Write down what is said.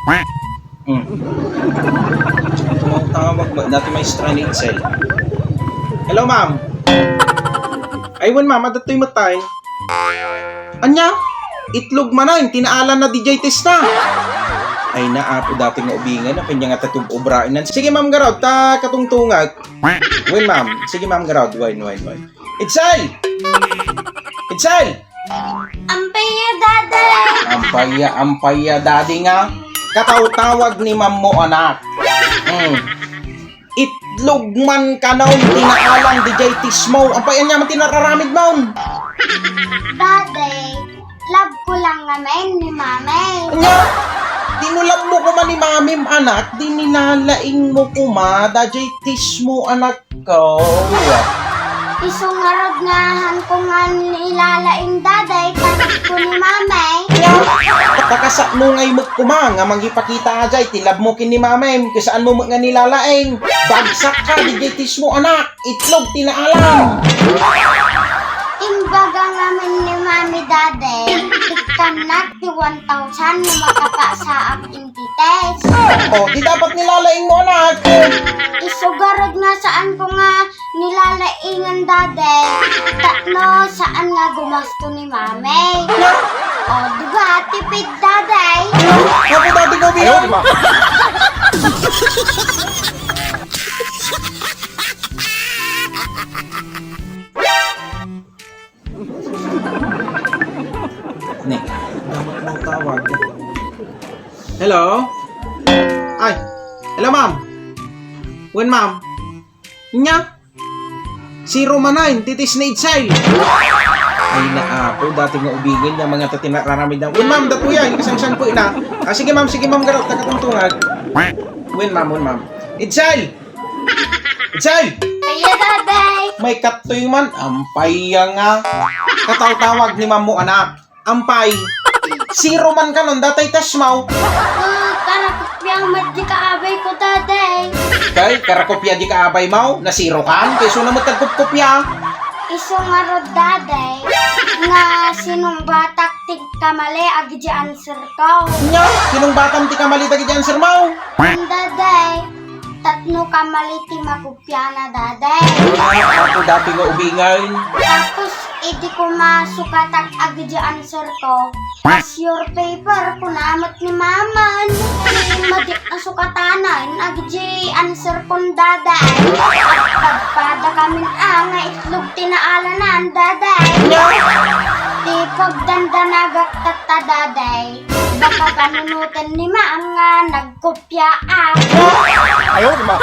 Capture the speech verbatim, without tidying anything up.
Hmm. Tumawag ba? Dati maestra ni Itzel. Hello, ma'am. Ay, wen, ma'am. Adda toy met tayo. Anya? Itlog manen, tinaalan na D J testa. Ay, naapo dati nga ubingan, a kanya nga tatub-obraan. Sige, ma'am, garud, ta katungtungak. Wen, ma'am. Sige, ma'am, garud. Wen, wen, wen. Itzel! Itzel! Ampaya, Daddy! Ampaya, ampaya, Daddy nga. Katawtawag ni Mammo, anak. Hmm. Itlog man kanon tinaalan, D J Tismo. Ampay, anya man tinararamid mo? Daddy, love ko lang naman ni Mami. Anya? Di mo love mo kuma ni Mamim, anak. Di nilalaing mo kuma, D J Tismo, anak. Ikaw. Isu ngarud nga han ko nga nilalaing, Daddy, ta love ko ni Mami. Pakasakmo ngay met kuma nga mangipakita a jay ti love mo ken ni Mami, ket saan mo met nga nilalaing. Bagsak ka, D J Tismo, anak. Itlog tinaalan. Imbaga ngamin ni Mami, Daddy, tikkannak ti one thousand nga makapasaak iti test. O, di dapat nilalaing mo, anak. Isu garud nga saan ko nga nilalaingan, Daddy. Tapno saan nga gumasto ni Mami. O, di ba, tipid, Daddy? Apo, Daddy, ko bilang. Ne, dapat mo tawag. Hello? Ay, hello, ma'am. Wen, ma'am. Nya? Zero manen, titis ni Itzel. Ay, naapo, dati nga ubingin nga mga tatinararamid na. Wen, ma'am, datuya, hindi kasangsan po ina. Ah, sige, ma'am, sige, ma'am, garap, taga tungtungag. Wen, ma'am, wen, ma'am. Itzel! Itzel! Ayo, Daddy! May kattoy man, ampay nga. Katawtawag ni Mammo, anak. Ampay. Zero man kanon, datay test mo. Ah, karakopia met di kaabay ko, Daddy. Kay, karakopia di kaabay mo, na zero kan, kay suna met nagkupkupia. Isu ngarud, Daddy, nga sinungbatak ti kamali, agidi answer ko. Nya, sinungbatam ti kamali dagiti answer mo. Daddy, tapno kamali ti makupiana, Daddy. Ay, ako dati nga ubingay. Tapos, idi kuma sukatak agidi answer ko, pass your paper, kuna met ni Maman. Madi a sukatanan, agidi answer kon, Daddy. Agpadpada kamin a nga itlog tinaalanan, Daddy. Ti pagdandanagak tatta, Daddy. Baka panunoten ni Maam nga nagkopia a. Ayaw, di ba?